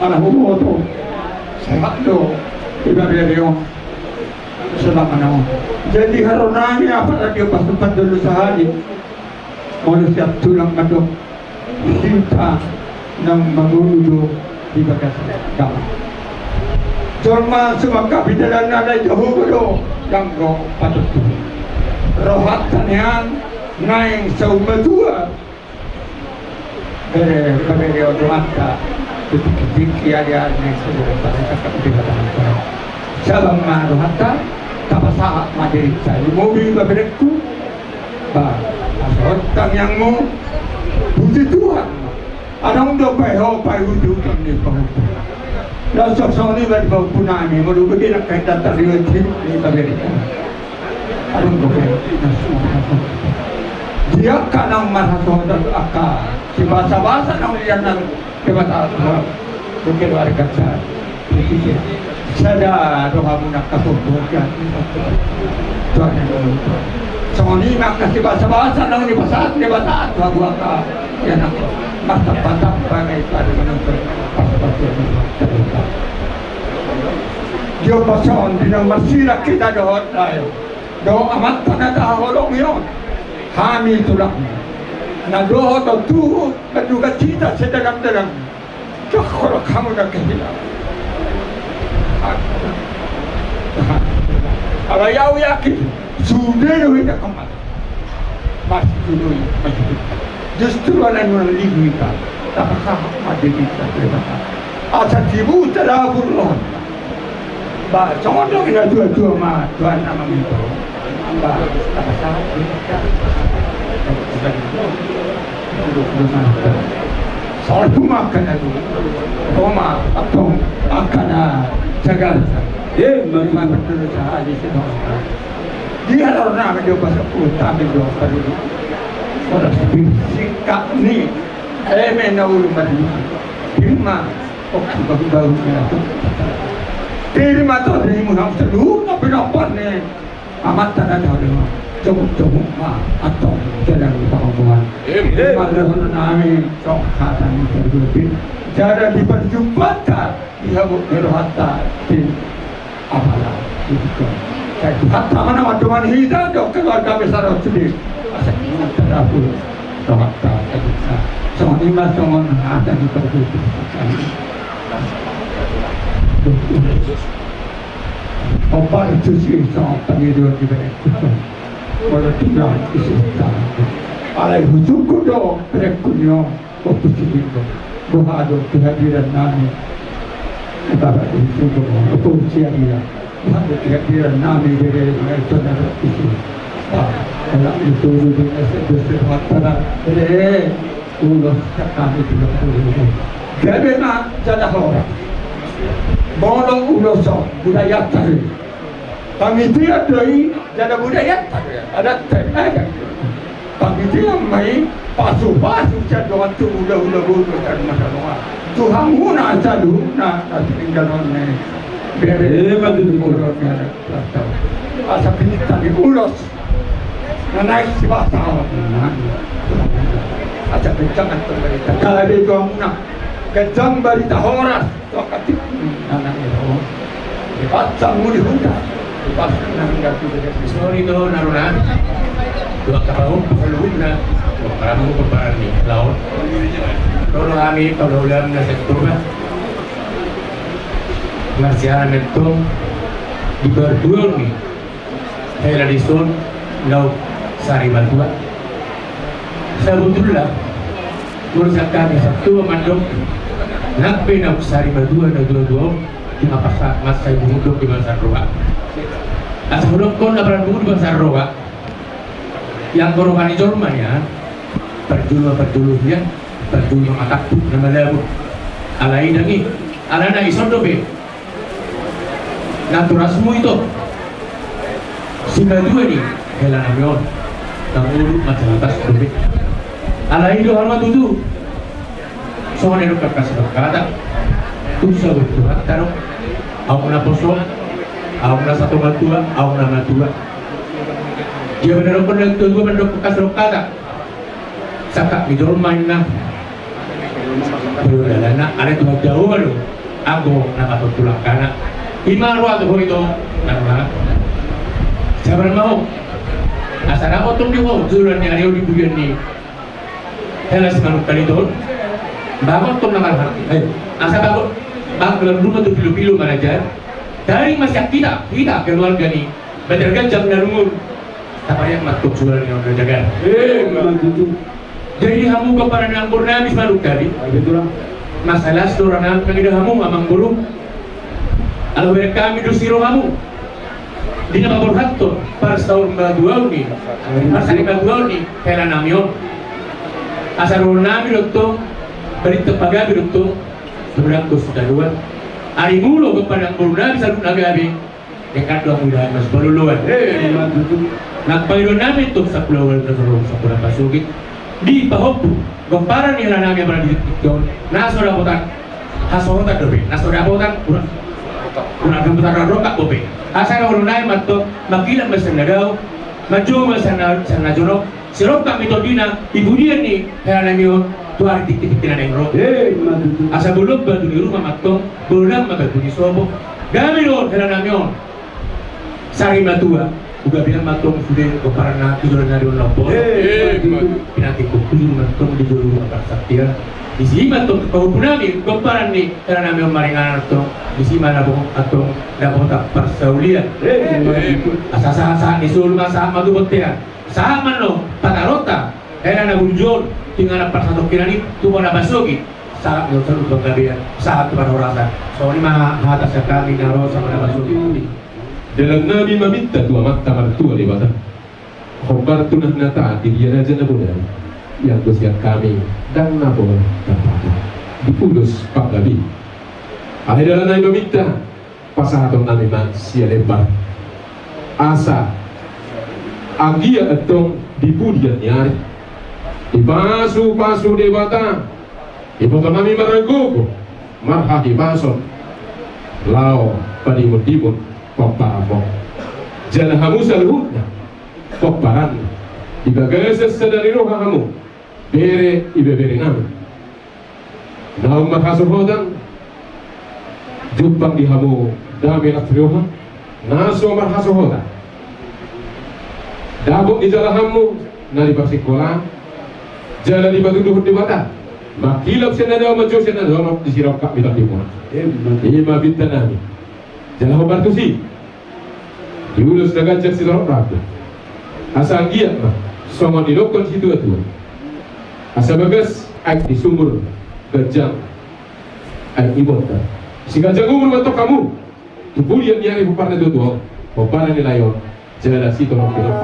ala huboto. Sehat do iba bere on selama na on. Jadi haroronami apalagi pas pandulu sahali. Molo siap tulang mandok hita naung mangolu do di bagas damang. Jolma sumangkapi dalanna, alai jahoba do dang ro patutu. Rohanta nian naeng saur matua. Bere, bere on rohanta. Tingki-tingki, ari-ari naeng saur matua. Sabang ma rohanta, tapasahat ma dirinta. Lumobi ma berekku. Ba, asa on tangiangmu. Puji Tuhan. Adong do paihutihut ni pahompu. Laos songon i ma di pahompunami, molo bege nangkin datar di hutihut ni pabere. Adong do paihutihut. Di angka naung marhasohotan, angka sibasabasa naung nian nang Debata Tuhan. Bege do ari gasa. Sada rohamuna kasomponan. Songon i ma angka sibasabasa naung nipasahat Debata tu hamu angka, ia nang martambatamba nang i pade manonton pasupasuon. Di ombas on di naung marsirang hita dohot lae, dohot amanta na tahaholongi on, hami tulang na dohot on tuhu manduga hita sedalam-dalam. Jangkon hamu na kehilangan. Alai au yakin sude do hita kemana. Masih dulu masih. Justru ala nuna ligu ita. Tapasahat ma diri ita. Asa tibu tadapur lohon. Ba songon do ina tua-tua ma tuan nama minta. Ba tapasahat. Songon tu ma angka na dua. Roma atau angka na jagar. Ima betul sahali sidong. Di haroronami do pasapul kami do parulu. Ora sipir singkat ni eme na ulu marlima. Pir ma oksi bahu-bahu ni atu. Pir ma tondimuna saluhutna pinompar ni amanta na tahu dengan jomuk-jomuk ma antong jalan di pangomoan. Ima dohononnami songon hata ni parjolo. Jala di parjumpangta di habot ni rohanta di apala di Tuhan. Sai Tuhanta ma na mandongani hita dohot keluarga besar on sude. Asa Tuhanta dapur rohanta. Songon i ma songon hata ni parjolo. Opa itu si songon pangidoan di badan kita. Molo tulang isi utang. Alai hujungku do berekku ni on. Opo si Ringo. Boha do kehadiran nami. Bapak di Ringo. Opo si Aria. Boha do kehadiran nami bere mengaitkan ada isi. Ba, elak itu duduk S M P sehat pada bere. Ulos sakali tiga puluh ribu. Gabe ma jala horas. Molo ulos on budaya tadi. Pangitian do i, jala budayanta do i, adatta i, adatta i. Pangitian ma i, pasupasu sian dongan tubu, hulahula, boru, sian masa dongan. Tu hamuna saluhutna na tininggalhon ni bere. Asa pinta ni ulos na naeng sibasa. Asa pinta ni ulos. Jala do tu hamuna, ganjang barita horas. Sori do naruna, tu angka pahompu saluhutna, maramu pomparan ni laon. Ro do hami paulahulam na satorop. Marsiaran antong di parduaon ni hela dison, laho sari matua. Sabotulna, molo sian hami satua mandok, nang pe naung sari matua na duadua on, di na pasahat masa i mundok di bagasan roha. Asa hudokkon na parandu di bagasan roha, ianggo roha ni jolma nian, parjolo ma parjolo hian, parjolo ma matampuk na malabun. Alai ndang i, alana ison dope. Naturasmu ito. Simatua ni hela nami on. Mangolu mansalatas dope. Alai do halma tutu. Songon na nidok angka sidohot hata. Tung sabotulna do. Ahu na poso. Ahu na satonga tua. Ahu na matua. Dia benar pun na tua mandok angka sidohot hata. Sangkap ni jolma inna. Pardalanan ale tu hajauhan do. Anggo na matontulangkana. Ima roha tu ho ito. Nang ma. Sabar ma ho. Asa dapot tong di ho joloan ni ari on di bulan ni hela simanungkalit on. Bagot tong na marhak. Asa bagot. Bagot dalam rumah tu pilu-pilu manajar. Dari masiak kita, kita keluarga ni Banjar Ganjang na lungun. Tapariak ma tong suara ni orang jaga. Eh, memang gitu. Jadi hamu gomparan ni amangboru nami simanungkalit. Masalah setoran nami pangida hamu amangboru. Ala berek kami do siro hamu. Di na paborhathon parsaur matuaon ni. Parsari matuaon ni hela nami on. Asa dohonon nami do tong. Barita pagabe do tong. Sebenarnya kos daluan. Ari mulo gomparan ni amangboru nami saluhutna gabe. Dekat dua puluh mas baluluan. Eh, mantap. Nang pangidoan nami tu sampulu ualu na soro sampulu na pasogit. Di pahompu gomparan ni hela nami apala di tingki on. Na so dapotan hasohotan dope. Na so dapotan kurang. Kurang dapotan rongkap dope. Asa na ulu nai mantong mangkilap ma sian na dao. Manjou ma sian na jonok. Sirongkap ni tondina, i pudian ni hela nami on, tu ari tingki-tingki na naeng ro. Eh, ima tutu. Asa bolon batu ni ruma mantong, bolon ma batu ni sopo. Gabe do hela nami on. Sari matua, uga bilang mantong sude gomparan na tu jolo nari on lompot. Eh, ima tutu. Pinantikkon tu jolo mantong di jolo ruma parsaktian. Disi mantong pahompu nami, gomparan ni hela nami on maringanan antong. Disi ma na bongkok antong, dapotan parsaulian. Eh, ima tutu. Asa sahat-sahat ni solu ma sahat ma tu bontean. Sahat ma annon pataronta, hela na burju on, tu inganan parsatongkinan i, tu bona pasogit, sahat ma annon saluhut panggabean, sahat tu parhorasan. Songon i ma hata sian hami na ro sama na pasogit. Dalan nami maminta tu Amanta Martua Debata. Hombar tu na hinataan di dia na jana bodari. Ianggo sian hami, ndang na pola tarpatupa. Di ulos panggabean. Alai dalan nami maminta. Pasahaton nami ma sian Lembar. Asa anggiat antong di pudian ni ari dipasu-pasu Debata, diboto nami margogo marhahipason laho padimun-dimun pomparanmon. Jala hamu saluhutna pomparanna di bagasan sada ni roha hamu bere ibebere nami. Naung marhasohotan jumpang di hamu dame na rioha na so marhasohotan. Dapot ni jalahanmu na di parsingkola jala dipatuduhon Debata. Mangkilap sian na dao manjou sian na jonok di sirongkap ni tondimuna. Ima pinta nami. Jala hombar tusi. Di ulos na ganjang sitorop rambu. Asa anggiat ma songon nidokkon situa-tua. Asa bagas aek di sumur ganjang aek ni bontar. Siganjang umur ma antong hamu. Tu pudian ni ari pomparan ni tuatua on. Pomparan ni lae on. Jala sitorop-torop.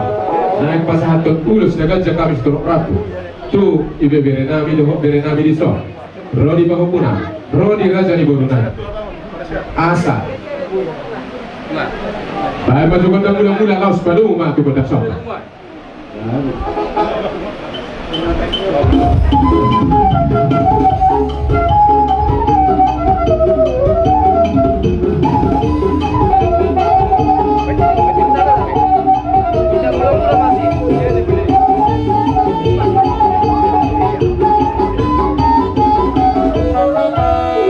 Naeng pasahathon ulos na ganjang hami sitorop rambu. Tu ibebere nami dohot bere nami dison. Ro di pahompu nami, ro di raja ni boru nami. Asa. Baen ma tu gondang mula-mula, laos padomu ma tu gondang somba.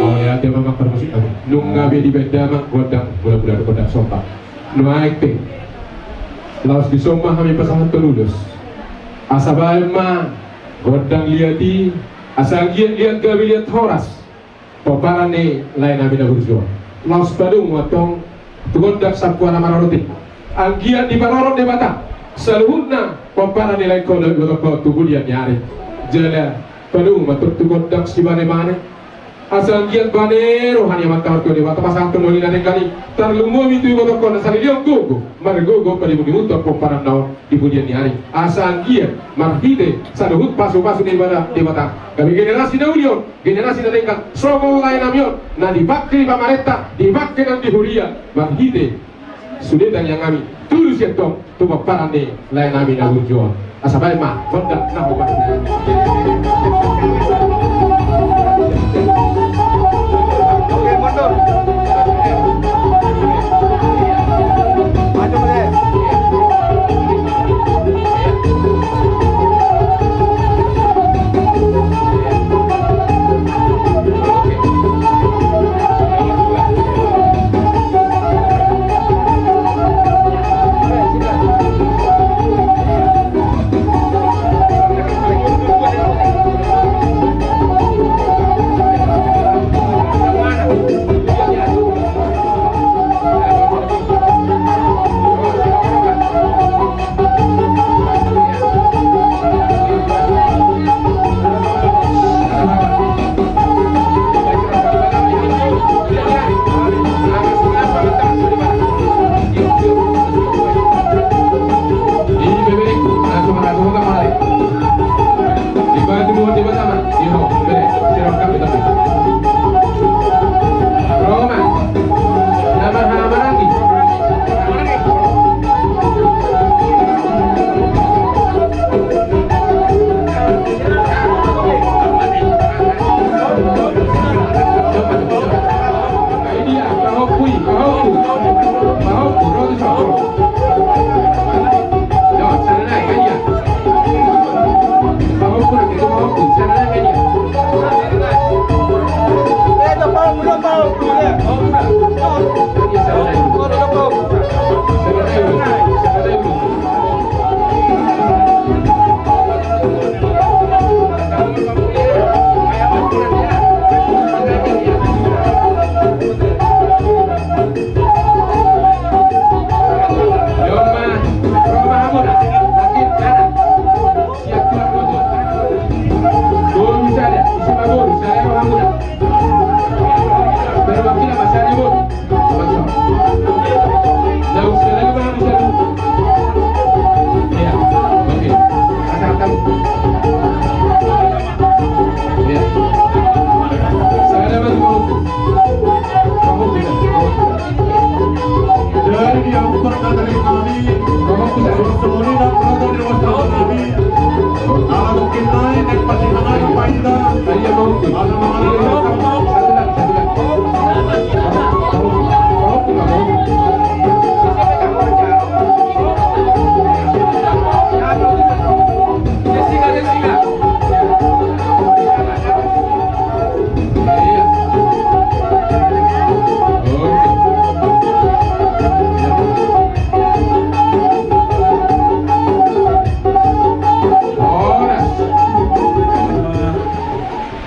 Mauliate ma, amang parmusik nami. Nunga be dibaen damang gondang mula-mula dohot gondang somba. Nuaeng pe, laos dison ma hami pasahathon ulos. Asa baen ma gondang liat i, asa anggiat liat gabe liat horas pomparan ni lae nami na burju on. Laos padomu ma antong tu gondang sampuana marorot i, anggiat diparorot Debata saluhutna pomparan ni laengkon dohot ibotongkon tu pudian ni ari. Jala padomu ma antong tu gondang sibane-bane, asa anggiat bane roha ni Amanta Martua Debata pasahathon ulaon na denggan i, tarlumobi tu ibotongkon na saleleng on gogo margogo padimundimunhon pomparanna on di pudian ni ari. Asa anggiat marhite saluhut pasupasu ni Debata, gabe generasi na uli on, generasi na denggan, songon lae nami on na dipangke di pamarenta, dipangke nang di huria, marhite sude tangiang nami, tudu sian tong tu pomparan ni lae nami na burju on. Asa baen ma gondang na hombar.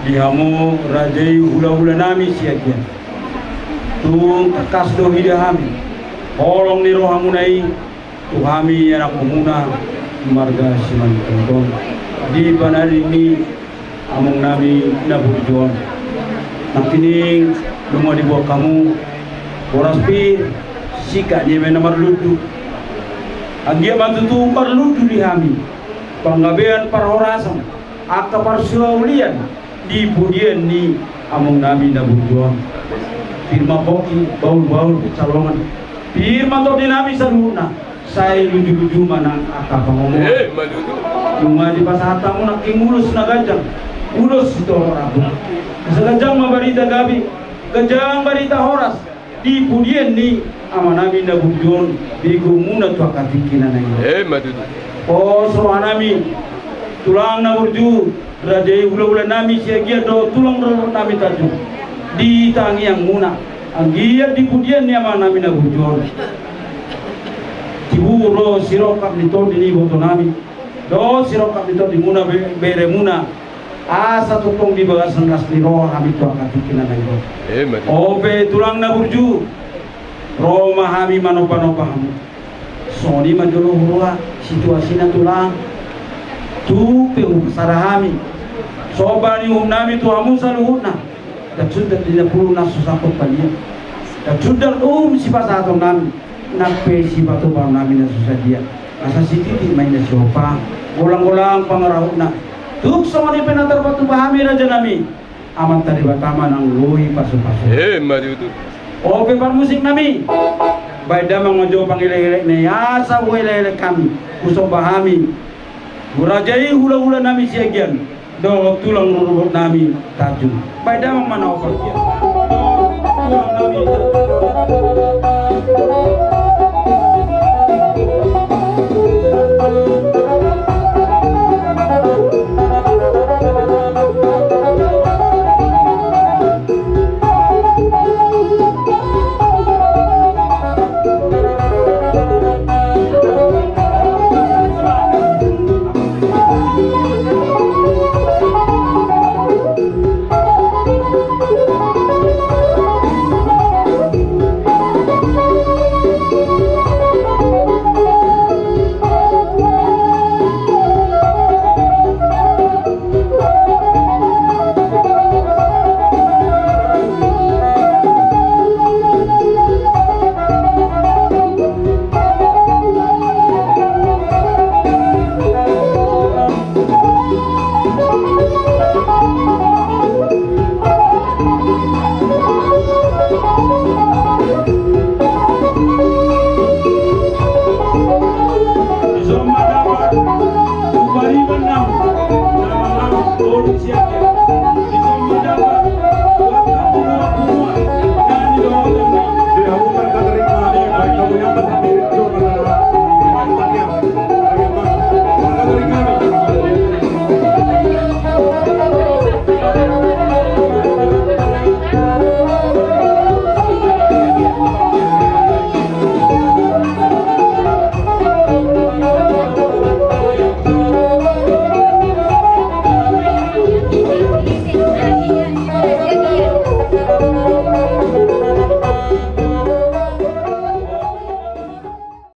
Di hamu raja i, hulahula nami Siagian. Tung tangkas do huida hami. Holong ni rohamuna i tu hami anakkonmuna marga Simanjuntak on di panari ni among nami na burju on. Nangkining nunga dibuat hamu boras pir, sikat ni eme na marlundu. Anggiat ma tutu marlundu di hami panggabean parhorasan, angka parsiulian di pudian ni among nami na burju on. Pir ma pongki, bahulbahul, pansalongan. Pir ma tondi nami saluhutna, sai luju-luju ma nang angka pangomoan. Eh, ma tutu. Nunga dipasahat hamu nangkin ulos na ganjang, ulos sitorop rambu. Asa ganjang ma barita gabe, ganjang barita horas di pudian ni ama nami na burju on, begeonmuna tu angka tingki na naeng ro. Eh, ma tutu. Pos roha nami, tulang na burju, raja i hula-hula nami Siagian dohot tulang rorobot nami Tanjung, di tangiangmuna, anggiat di pudian ni ama nami na burju on, tibu ro sirongkap ni tondi ni iboto nami dohot sirongkap ni tondimuna be-, beremuna, asa tongtong di bagasan las ni roha hami tu angka tingki na naeng ro. Eh, ma tutu. Ope tulang na burju, ro ma hami manomba-nomba hamu. Songon i ma jolo huroha situasina tulang. Tung pe husada hami somba ni uhum nami tu hamu saluhutna. Ndang sundat di na pulu na so sangkot palia. Ndang sundat uhum sipasahaton nami, nang pe sipatupaon nami na so sadia. Asa sititi ma inna siompa, golang-golang pangarahutna. Tung songon i pe na tarpatupa hami raja nami, Amanta Debata ma nang loi pasu-pasu. Eh, ma tutu. Ope parmusik nami, baen damang ma jo pangelek-elekna i asa huelek-elek hami, husomba hami tu raja i hula-hula nami Siagian dohot tulang rorobot nami Tanjung. Baen damang ma na opat ia. Tulang nami Tanjung.